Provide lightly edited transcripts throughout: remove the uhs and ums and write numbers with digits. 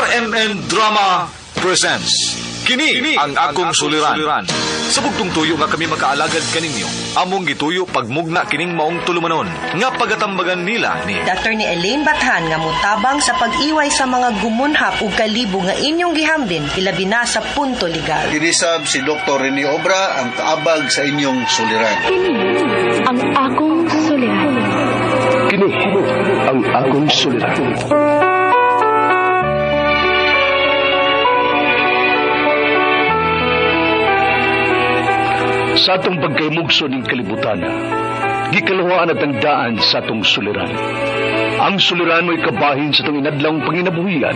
RMN Drama presents Kini ang akong suliran. Sa bugtong tuyo nga kami makaalagad kaninyo, among gituyo pagmugna kining maong tulumanon nga pagatambagan nila ni Dr. ni Elaine Bathan nga mutabang sa pag-iway sa mga gumunhap ug kalibo nga inyong gihambin ilabi na sa punto legal. Kinisab si Dr. Rene Obra ang kaabag sa inyong suliran. Kini ang akong suliran. Kini ang akong suliran. Sa atong pagkaymugso ning kalibutan, gikaluhaan at ang daan sa atong suliran. Ang suliran mo'y kabahin sa atong inadlawng panginabuhian.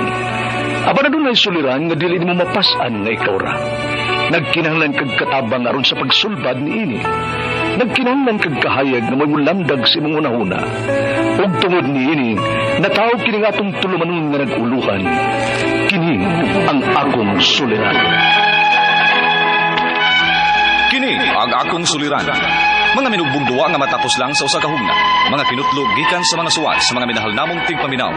Apan adunay suliran nga dili nimo mapas-an nga ikaw ra. Nagkinahanglan kag katabang aron sa pagsulbad niini. Nagkinahanglan kag kahayag nga mo'y mulamdag sa imong hunahuna. Ug tungod niini, natawag kini nga atong tulumanon nga nag-uluhan. Kini ang akong suliran. Kini ang akong suliran. Mga minugbong duwa nga matapos lang sa usa ka hugna. Mga kinutlo gikan sa mga suwat sa mga minahal namong tigpaminaw.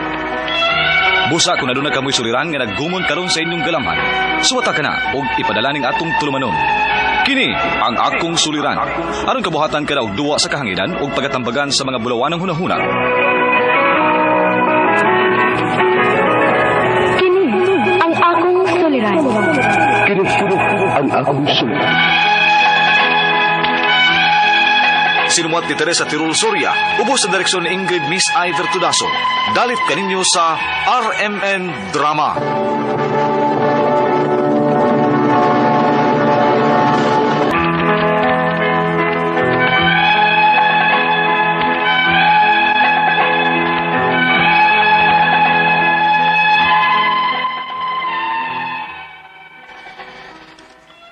Busa kung aduna kamoy suliran nga naggumon karon sa inyong galamhan. Suwata ka na og ipadala ning atong tulumanon. Kini ang akong suliran. Aron kabuhatan ka na og duwa sa kahanginan ug pagatambagan sa mga bulawanang hunahuna. Kini ang akong suliran. Kini ang akong suliran. Sinumat ni Teresa Tirul Soria, ubos sa direksyon ni Ingrid Miss Iver Tudaso. Dalit kaninyo sa RMN Drama.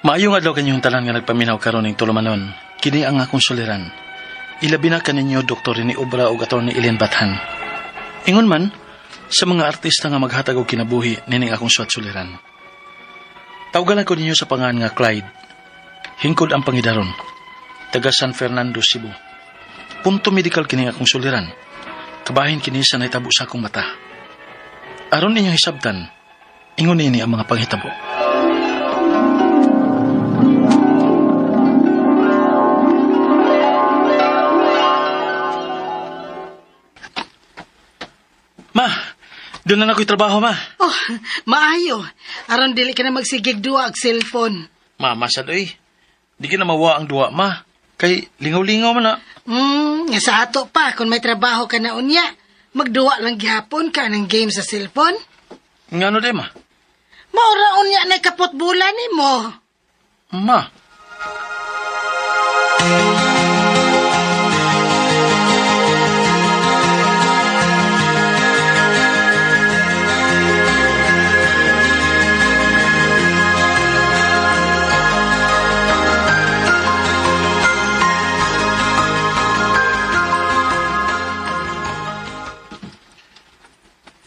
Maayong adlaw kanyong tanan nga nagpaminaw karon ning tulumanon. Kini ang akong suliran. Ilabi na kaninyo Dr. Rene Obra ug Atty. Ellen Bathan. Ingon man sa mga artista nga maghatag og kinabuhi nining akong suwat suliran. Tawgalan ko ninyo sa pangan nga Clyde. Hingkod ang pangidaron. Taga San Fernando, Cebu. Punto medical kini akong suliran. Kabahin kini sa nahitabo sa akong mata. Aron ninyong hisabtan, ingon nini ang mga panghitabo. Ma, doon na ako'y trabaho, ma. Oh, maayo. Aron dili ka na magsigig duwa og cellphone. Ma, masad oy. Di ka na mawa ang duwa, ma. Kay lingaw-lingaw man na. Nga sa ato pa kung may trabaho ka na unya, magduwa lang gihapon ka ng game sa cellphone. Ngano di, ma? Maura unya na kapot bulan nimo. Ma.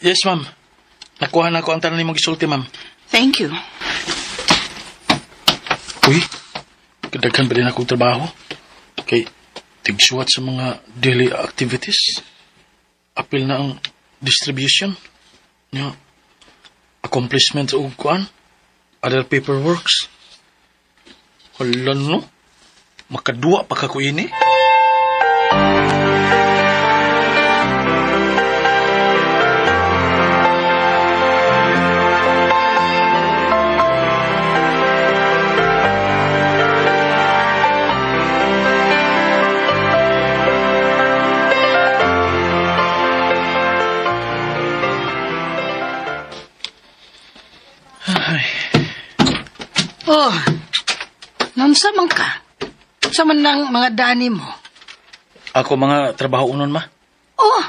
Yes, ma'am. Nakuha na ko ang tanan nimong gisulti, ma'am. Thank you. Uy, kadaghan ba din akong trabaho? Kay tigsuwat sa mga daily activities. Apil na ang distribution. Nya, accomplishments og kuan. Other paperworks. Hala no. Makaduwa pa ka ko ini. Ay, Oh, naunsa man ka? Sa man lang mga dani mo? ako mga trabaho unon ma. Oh,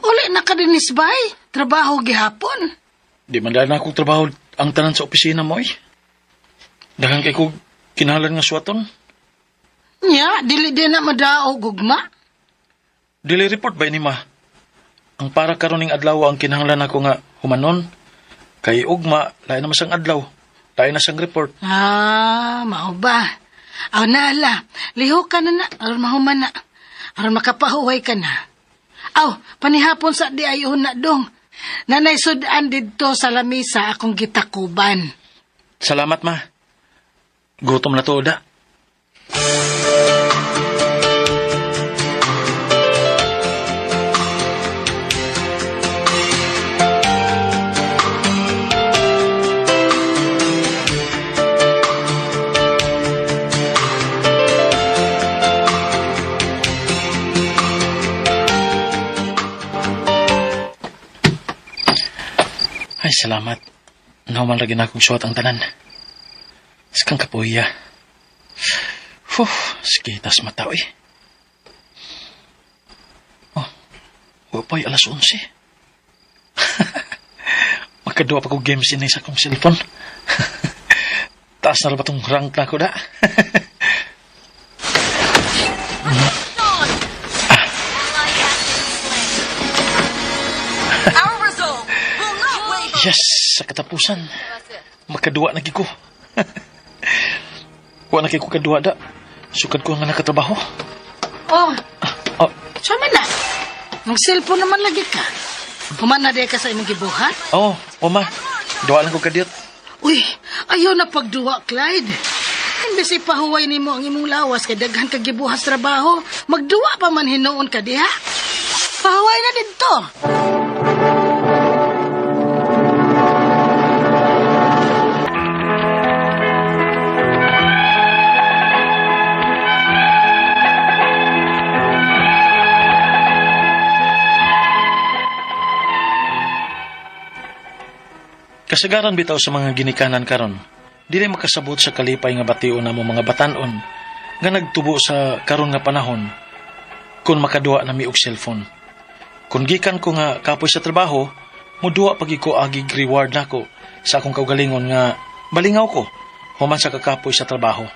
uli na ka dinis bay. Trabaho gihapon. Di man dahil na akong trabaho ang tanan sa opisina mo eh. Daghan kay kog kinahanglan nga suwaton. Nya, dili din na madaog gugma. Dili report ba ni ma? Ang para karon ning adlaw ang kinahanglan ako nga humanon. Kay ugma, lain naman siyang adlaw. Lain na siyang report. Ah, mao ba? Aw na ala, lihok ka na na, aron mahuman na. Aron makapahuway ka na. Aw, panihapon sa di ayon na dong. Nanay sudan didto sa lamisa akong gitakuban. Salamat, ma. Gutom na to, da. Ay, salamat. Nauman lagi na akong suwat ang tanan. Sakang kapuya. Fuh, sige, tas mata, eh. Oh, wa pa'y 11:00. Magkaduwa pa ko games ini sa akong cellphone. Taas na ba itong rank na ko da? Yes, sa katapusan. Magkaduwa na ko. Wa na ko kaduwa da. Sukad ko nga nakatrabaho. Oh, Oh, sama na. Mag-cellphone naman lagi ka. Human na di ka sa imong gibuhat. oh, oma. Duwa lang ko kadiyot. Uy, ayaw na pagduwa, Clyde. Imbes ipahuway nimo ang imong lawas kay daghan kag gibuhat sa trabaho, magduwa pa man hinuon ka diha. Pahuway na didto. Kasagaran bitaw sa mga ginikanan karon, dili makasabot sa kalipay nga bation namo mga batan-on nga nagtubo sa karon nga panahon kung makaduwa nami og cellphone. Kung gikan ko nga kapoy sa trabaho, muduwa pag ko agig reward nako sa akong kaugalingon nga balingaw ko human sa kakapoy sa trabaho.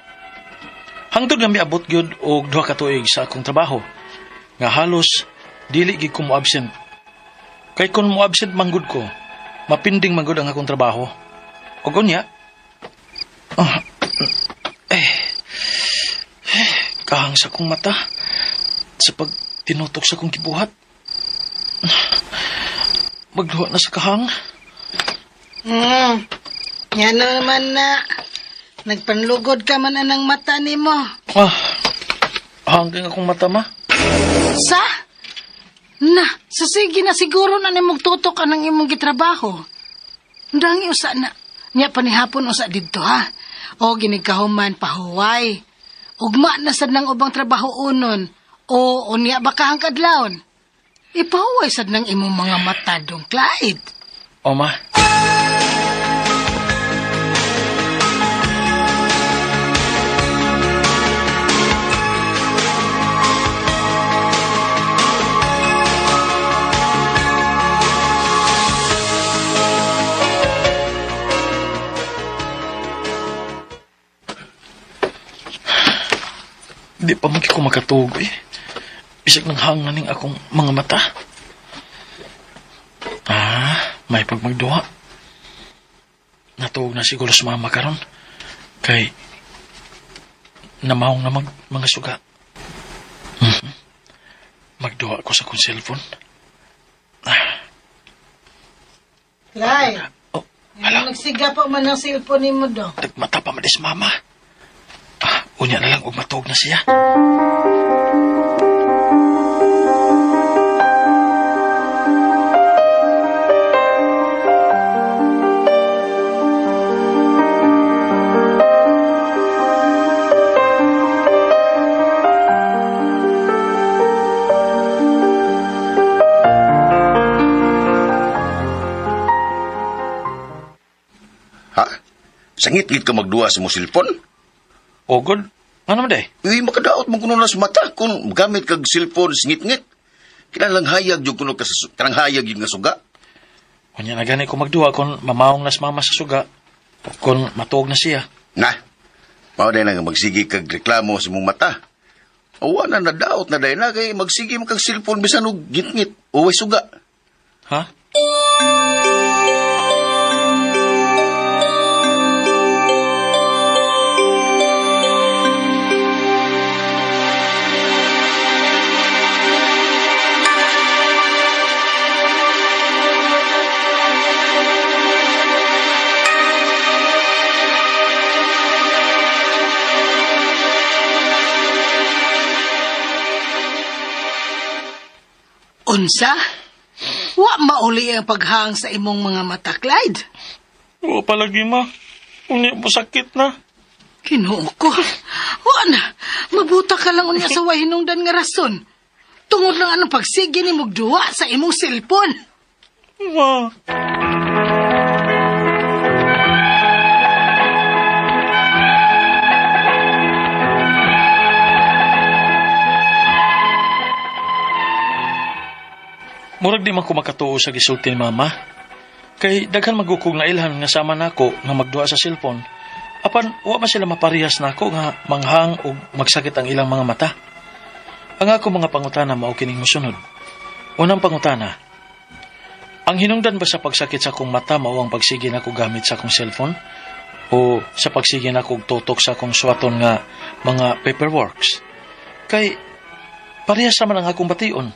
Hangtod nga miabot gyud og 2 ka tuig sa akong trabaho nga halos dili gid ko mo-absent. Kay kung mo-absent manggod ko, mapinding manggod ang akong trabaho. Og unya, kahang sa akong mata sa pag tinutok sa akong gibuhat. Magduha na sa kahang. Yan na naman na. Nagpanlugod ka man anang mata nimo. Ah, hanggang akong mata, ma. Sa? Na, sa sige na siguro na nimong tutok anang imong gitrabaho. Ndangi usa na. Nya panihapon usa didto ha. O ginigkahuman pahuway. Ugma na sad nang ubang trabaho unon. O unya baka hang kadlawon. Ipahuway sad nang imong mga mata dong, Clyde. O, ma. Di pa man ko makatug eh. Bisag nang hang na ning akong mga mata. Ah, may pagmagduha. Natuog na siguro sa mama karon. Kay namahong na mga suga. Magduha ko sa akong cellphone. Clyde. Oh, hala. Nagsiga pa man ang cellphone nimo do. Nagmata pa man is mama. Ah, unya na lang og matuog na siya. Ha? Sangit-ngit ka magduwa sa mo cellphone? O good. Ano man day? Uy, makadaot mo kuno na sa mata kung gamit kag cellphone singit-ngit. Kinahanglang hayag yung kuno ka sa kanang hayag yung nga suga. Unya na gani ko magduha kung mamaong nas mama sa suga. Kung matuog na siya. Na, mao day na nga magsige kag reklamo sa imong mata. Awa na nadaot na day na kay magsige mo kag cellphone bisan og gitngit o way suga. Ha? Unsa? Wa mauli ang paghang sa imong mga mata, Clyde. Wa palagi, ma. Unya po sakit na. Ginoo ko. Wa na. Mabuta ka lang unya sa way hinungdan nga rason. Tungod lang anong pagsige ni duwa sa imong cellphone. Ma. Murag di man ko makatuo sa gisulti ni mama. Kay daghan magukog na ilhan nga sama nako nga magduha sa cellphone. Apan wa man sila maparehas nako nga manghang og magsakit ang ilang mga mata. Ang ako mga pangutana mao kining mosunod. Unang pangutana, ang hinungdan ba sa pagsakit sa akong mata mao ang pagsige nako gamit sa akong cellphone o sa pagsige nako og tutok sa akong suwaton nga mga paperworks? Kay parehas naman ang akong bation.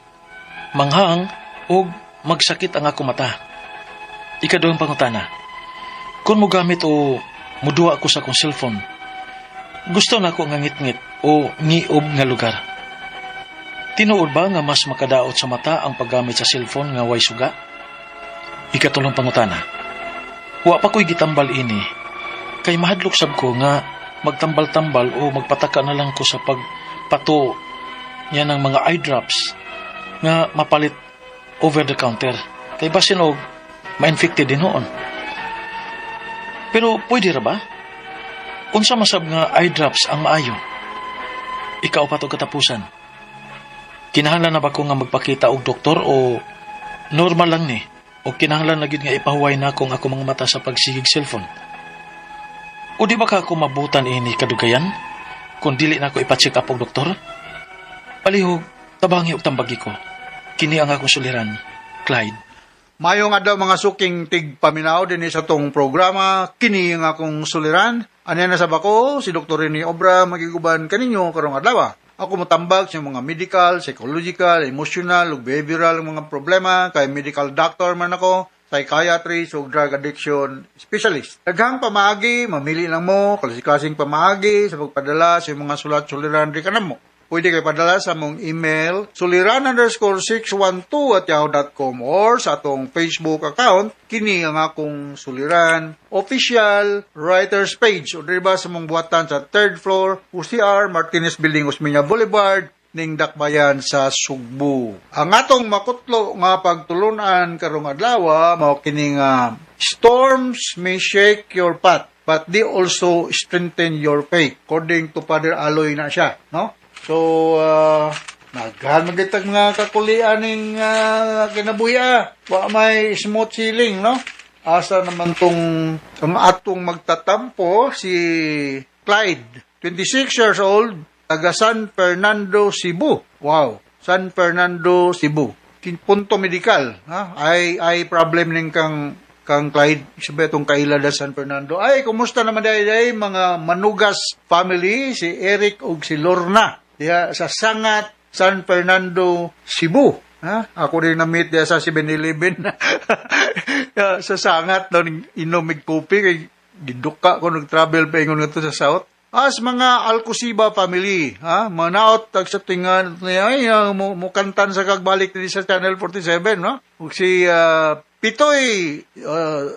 Manghang og magsakit ang akong mata. Ikaduhang pangutana, kung mogamit o muduha ako sa akong cellphone, gusto nako nga ngitngit o ngiob nga lugar. Tinuod ba nga mas makadaot sa mata ang paggamit sa cellphone nga way suga? Ikatulong pangutana, wa pa ko'y gitambal ini, kay mahadlok sab ko nga magtambal-tambal o magpataka na lang ko sa pagpato niya ng mga eye drops nga mapalit over the counter. Kay basin og ma-infected din noon. Pero pwede ra ba? Unsa masab nga eye drops ang maayo? Ikaapat og katapusan. Kinahanglan na ba ko nga magpakita og doktor o normal lang ni? O kinahanglan na gid nga ipahuway na akong ako mga mata sa pagsigig cellphone? O di ba ka ako mabutan ini kadugayan? Kung dili na ako ipa-check up og doktor? Palihog, tabangi og tambagi ko. Kini ang akong suliran, Clyde. Mayong adlaw, mga suking tigpaminaw dinhi sa tong programa, kini ang akong suliran. Anya na sa bako, si Dr. Rene Obra magiguban kaninyo karong adlaw. Ako motambag sa mga medical, psychological, emotional ug behavioral mga problema kay medical doctor man ako, psychiatrist ug drug addiction specialist. Daghang pamaagi, mamili lang mo, klase-klaseng pamaagi sa pagpadala sa mga sulat suliran di kanamo. Pwede kayo padala sa among email suliran_612@yahoo.com or sa atong Facebook account, kini ang akong suliran official writers page, o diba sa mong buhatan sa third floor, UCR Martinez Building, Osmeña Boulevard, ning Dakbayan sa Sugbo. Ang atong makutlo nga pagtulunan karong adlaw mao kini nga "Storms may shake your path, but they also strengthen your faith." According to Father Aloy na siya, no? So, naghan magitag mga kakulian ning kinabuhi. Wa may smooth sailing, no? Asa naman tong ang atong magtatampo, si Clyde, 26 years old, taga San Fernando, Cebu. Wow, San Fernando, Cebu. Punto medical, ha? Ay problem ning kang Clyde, sabi itong kaila da San Fernando. Ay, kumusta naman dahil mga Manugas family, si Eric ug si Lorna diha sa Sangat, San Fernando, Cebu. Ha? Ako rin na-meet diha sa 7-Eleven sa Sangat, no, inom mig kopi kay giduka ko nag-travel pa ingon ngadto sa South. As mga Alcosiba family, ha? Manaot tag sa tingan ay mo, mo kantan sa kagbalik dinhi sa Channel 47, no? Ug si Pitoy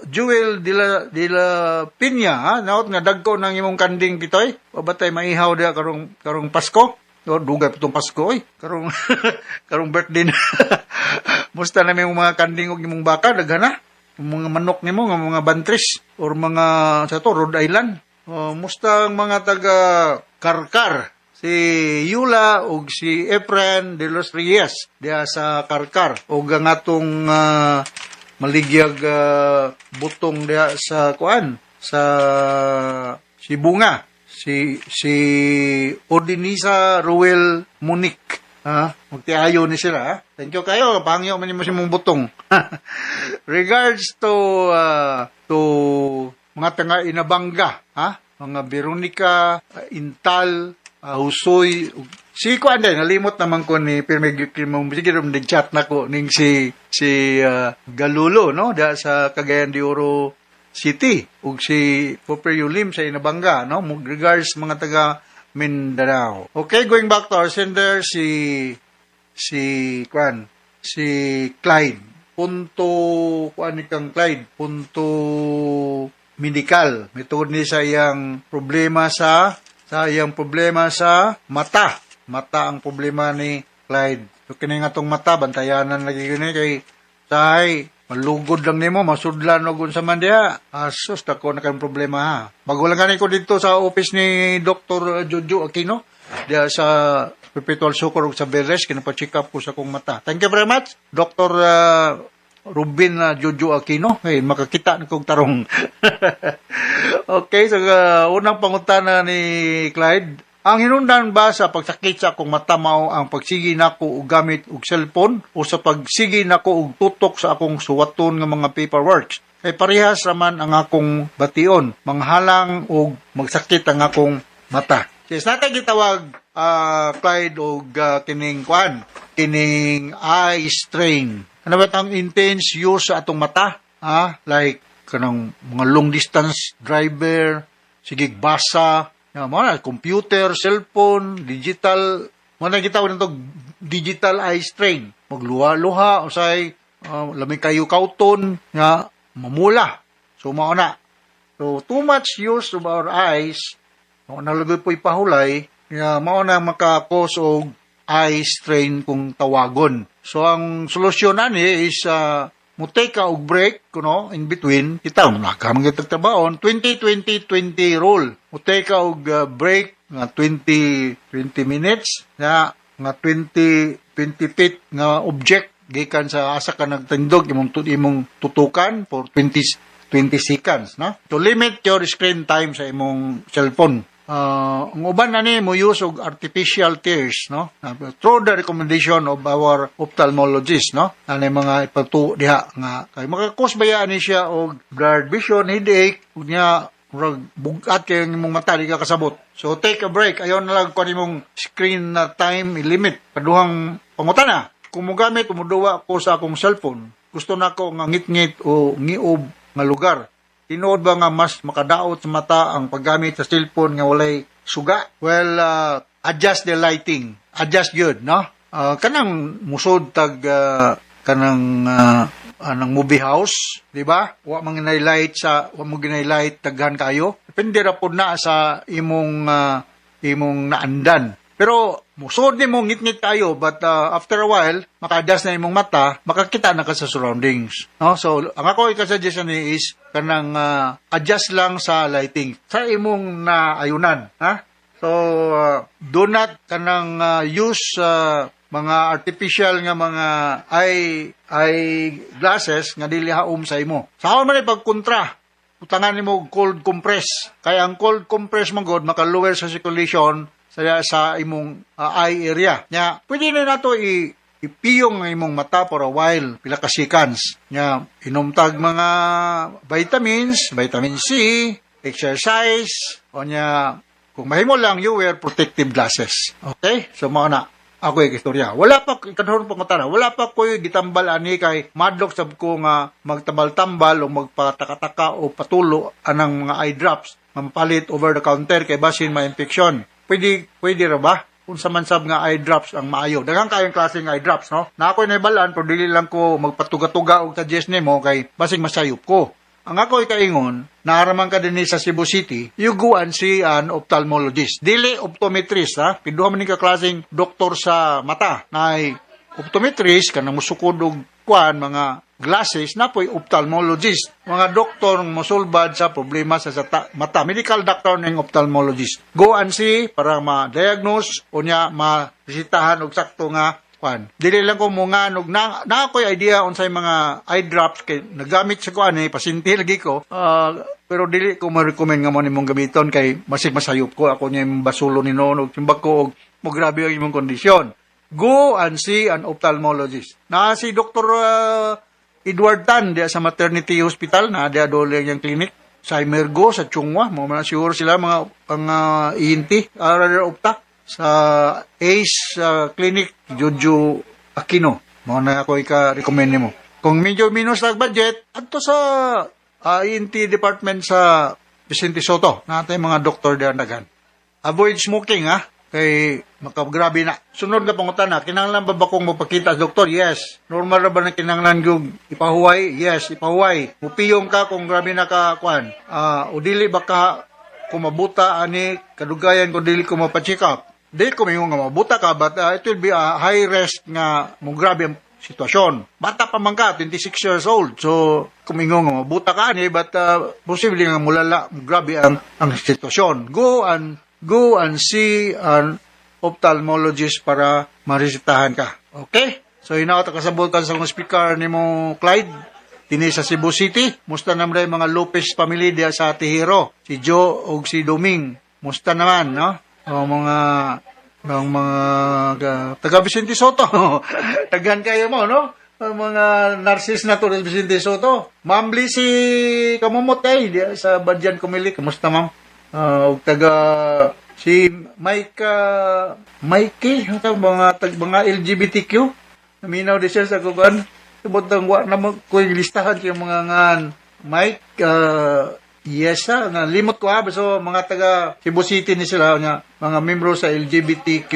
Jewel de la Piña, ha? Naot nga dagko ng imong kanding, Pitoy. Wa ba tay maihaw diha karong karong Pasko? O, dugay pa tong Pasko oy. Karong karong birthday na. Musta na imong mga kanding ug imong baka, daghan na. Yung mga manok nimo nga mga bantris or mga sa to Rhode Island. Oh, musta ang mga taga Karkar? Si Yula ug si Efren de los Reyes diha sa Karkar ug ang atong maligyag butong diha sa kuan sa Sibonga, si si Ordinisa Ruel Monique, ha, magtiayo ni sila, ha? Thank you kayo, pangyo man nimo si mong butong. Regards to mga taga Inabanga, ha, mga Veronica Intal, Husoy, si kuan din, nalimot naman ko ni pirmi mong sige rum chat na ko ning si si Galulo, no, da sa Cagayan de Oro City ug si Popper Yulim sa Inabanga, no. Regards mga taga Mindanao. Okay, going back to our sender, si si kuan Si Clyde. Punto, kuan ni kang Clyde, punto medical. May tungod ni sa iyang problema sa mata. Mata ang problema ni Clyde. So kini nga tong mata, bantayanan lagi kini kay sahay malugod lang nimo, masudlan og unsa man diha. Asus, dako na kang problema ha. Bago lang gani ko dito sa office ni Dr. Jojo Aquino diha sa Perpetual Succour ug sa Beres, kinapa-check up ko sa akong mata. Thank you very much, Dr. Ruben Jojo Aquino. Hey, makakita na kong tarong. Okay, so unang pangutana ni Clyde, ang hinungdan ba sa pagsakit sa akong mata mao ang pagsigi nako og gamit og cellphone o sa pagsigi nako og tutok sa akong suwaton nga mga paperworks? Kay parehas raman ang akong bation, manghalang og magsakit ang akong mata. Yes, natay gitawag, Clyde, og kining kuan, kining eye strain. Ano ba ang intense use sa atong mata? Ah, like kanang mga long distance driver, sige basa, ya, mga computer, cellphone, digital, mga gitawag nito digital eye strain. Magluha-luha, usay lami kayo kauton nga mamula. So mao na. So too much use of our eyes, mao na lagi po ipahulay, nga mao na maka-cause og eye strain kung tawagon. So ang solusyon ani is mo take ka og break kuno in between. Kita mo man gyud trabaon, 20 20 20 rule. Mo take ka og break nga 20 20 minutes na nga 20 20 feet nga object gikan sa asa ka nagtindog imong tutukan for 20 20 seconds, no, to limit your screen time sa imong cellphone. Ang uban na ni mo use og artificial tears, no, through the recommendation of our ophthalmologist, no, ano yung mga ipatuo diha nga kay maka-cause ba ni siya og blurred vision, headache, ug niya murag bugat kay ang imong mata, di ka kasabot. So take a break, ayaw na lang kuan imong screen na time limit. Kaduhang pangutana, kung mogamit o moduwa ko sa akong cellphone, gusto nako nga ngit-ngit o ngiob nga lugar. Tinuod ba nga mas makadaot sa mata ang paggamit sa cellphone nga walay suga? Well, adjust the lighting. Adjust yun, no? Kanang musod tag kanang anang movie house, di ba? Wa mo ginay light daghan kayo. Depende ra pod na sa imong naandan. Pero musod nimo ngit-ngit kayo, but after a while maka-adjust na imong mata, makakita na ka sa surroundings. No? So ang ako ika-suggest ni is kanang adjust lang sa lighting sa imong naayunan, ha? So do not kanang use mga artificial nga mga eye glasses nga dili haom sa imo. Sa man ay pagkontra, butangan nimo og cold compress. Kaya ang cold compress man gud maka-lower sa circulation sa imong eye area. Nya, pwede na nato i ipiyong ang imong mata for a while, pila ka seconds. Nya, inom tag mga vitamins, vitamin C, exercise, o nya, kung mahimo lang, you wear protective glasses. Okay? So, mao na. Ako yung istorya. Wala pa, ikaduhang pangutana, wala pa ko gitambal ani kay madlok sab ko nga magtambal-tambal o magpatakataka o patulo anang mga eye drops mapalit over the counter kay basin ma-infection. Pwede ra ba? Unsa man sab nga eye drops ang maayo? Daghan kayong klase nga eye drops, no? Na ako'y naibalan, pero dili lang ko magpatuga-tuga og suggest nimo kay basig masayop ko. Ang ako ikaingon, naaraman ka din sa Cebu City, you go and see an ophthalmologist. Dili optometrist, ha? Pinduha man ni ka klaseng doktor sa mata. Na optometrist, kanang musukod og kuan, mga glasses, na po'y ophthalmologist. Mga doktor mosulbad sa problema sa mata. Medical doctor ng ophthalmologist. Go and see para ma-diagnose o niya ma-resitahan og sakto nga kuan. Dili lang ko mo nga og na ako'y idea unsay mga eye drops kay nagamit sa kuan eh, pasinti lagi ko. Pero dili ko ma-recommend nga mo nimong gamiton kay masig masayop ko ako niya imong basulo ni noon og timbag ko og mo grabe ang imong kondisyon. Go and see an ophthalmologist. Na si Dr. Edward Tan diya sa maternity hospital na diya dole yung clinic sa Emergo sa Chungwa mo man siguro sila mga pang ENT, rather opta sa Ace Clinic Jojo Aquino mo na ako ika-recommend nimo. Kung medyo minus ang budget, adto sa ENT department sa Vicente Sotto, natay mga doktor diyan daghan. Avoid smoking ha. Kay makagrabe na. Sunod na pangutana, kinahanglan ba ba kong mapakita sa doktor? Yes. Normal ra ba na kinahanglan yung ipahuway? Yes, ipahuway. Mupiyong ka kung grabe na ka kuan. Ah, o dili ba ka kung mabuta ani kadugayan kung dili ko mapa-check up. Dili ko mingon nga mabuta ka, but it will be a high risk nga mo grabe ang sitwasyon. Bata pa man ka, 26 years old. So, kumingon nga mabuta ka ani, but posible nga mulala, grabe ang sitwasyon. Go and see an ophthalmologist para maresetahan ka. Okay? So, hinaot kasabot ka sa akong speaker nimo, Clyde, dinhi sa Cebu City. Musta naman rin mga Lopez family diya sa Tihiro. Si Joe ug si Doming. Musta naman, no? O mga taga Vicente Soto. Daghan kayo mo, no? Ang mga narsis na to sa Vicente Soto. Ma'am si Kamumot ay diya sa Badyan Kumili. Kamusta, ma'am? Og taga si Mike, Mikey, ano tawag, mga LGBTQ. Naminaw di siya sa kuan. Tubod ang wa na mo ko yung listahan yung mga ngan Mike, yes ah, nga limot ko ha, so mga taga Cebu City ni sila nga mga membro sa LGBTQ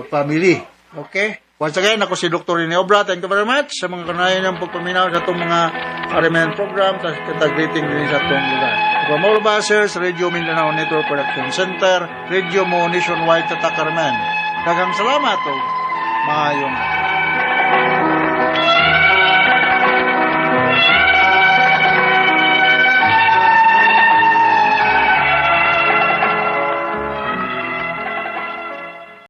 family. Okay? Once again, ako si Dr. Rene Obra. Thank you very much sa mga kanayon ng pagpaminaw sa itong mga RMN program sa kita greeting din sa itong lugar. From all of us here sa Radio Mindanao Network Production Center, Radio Mo Nationwide sa Takarmen. Daghang salamat o maayong adlaw.